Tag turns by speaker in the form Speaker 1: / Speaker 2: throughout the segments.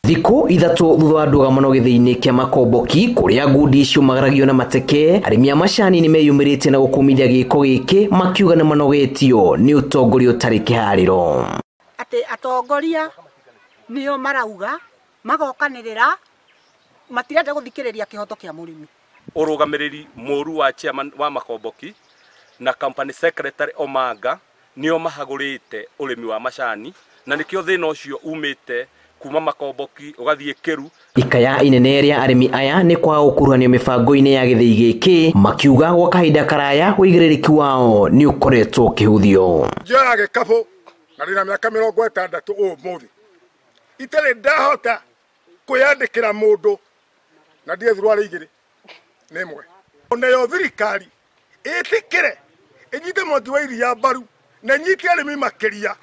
Speaker 1: Thikũ 3 thutha wa ndũgamano gĩthĩi-inĩ kĩa Makomboki kũrĩa ngundi ciumagaragio na mateke, arĩmi a macani nĩ meyumĩrĩtie na gũkũmithia gĩko gĩkĩ makiuga nĩ manogetio nĩ ũtongoria ũtarĩ kĩharĩro.
Speaker 2: Atĩ atongoria nĩo marauga magokanĩrĩra matirenda gũthikĩrĩria kĩhoto kĩa mũrĩmi.
Speaker 3: Ũrũgamĩrĩri mũru wa chairman wa Makomboki na company secretary Omanga nĩo mahagũrĩte ũrĩmi wa macani na nĩkĩo thĩna ũcio umĩte kuma Makomboki ũgathiĩ Kĩru.
Speaker 1: Ikaya inene rĩa arĩmi aya nĩ kwaga gũkuruhanio mĩbango-inĩ ya gĩthĩi gĩkĩ, makiuga gwa kahinda karaya ũigĩrĩrĩki wao nĩ ũkoretwo ũkĩhũthio.
Speaker 4: Njoyaga gĩkabũ na ndĩna mĩaka 60 ũmũthĩ, itarĩ ndahota kwĩyandĩkĩra mũndũ na ndirĩ thuruarĩ igĩrĩ nĩ ĩmwe. Onayo thirikari ĩtĩkĩre ĩnyite Mwangi wa Iria mbaru na ĩnyite arĩmi makĩria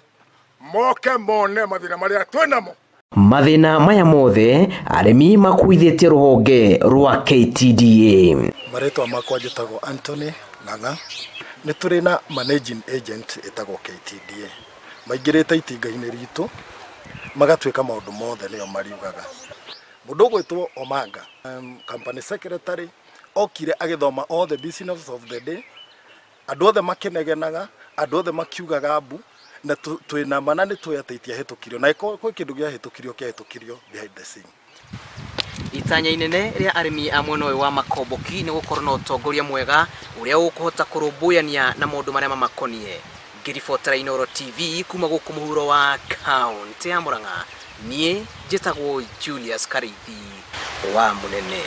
Speaker 4: moke mone mathĩna marĩa twĩnamo.
Speaker 1: Mathĩna maya mothe arĩmi makuithĩtie rũhonge rwa KTDA.
Speaker 5: Marĩtwa makwa njĩtagwo Anthony Ng'ang'a. Nĩ tũrĩ na managing agent ĩtagwo KTDA. Maingĩrĩte itinga-inĩ ritũ magatuĩka maũndũ mothe nĩo mariugaga. Mũndũ ũgwĩtwo Omanga, company secretary, okire agĩthoma all the business of the day. Andũ othe makĩnegenaga, andũ othe makiugaga mbu, na twĩna mana nĩ tũĩ atĩ itiahĩtũkirio, na ĩkorwo kwĩ kĩndũ gĩahĩtũkirio, kĩahĩtũkirio behind the scene.
Speaker 1: Itanya inene rĩa arĩmi a mwena ũyũ wa Makomboki nĩ gũkorwo na ũtongoria mwega ũrĩa ũkũhota kũrũmbũyania na maũndũ marĩa mamakonie. Ngĩribotera Inooro TV kuma gũkũ mũhuro wa kaũntĩ ya Murang'a, niĩ njĩtagwo Julius Kariithi wa Mũnene.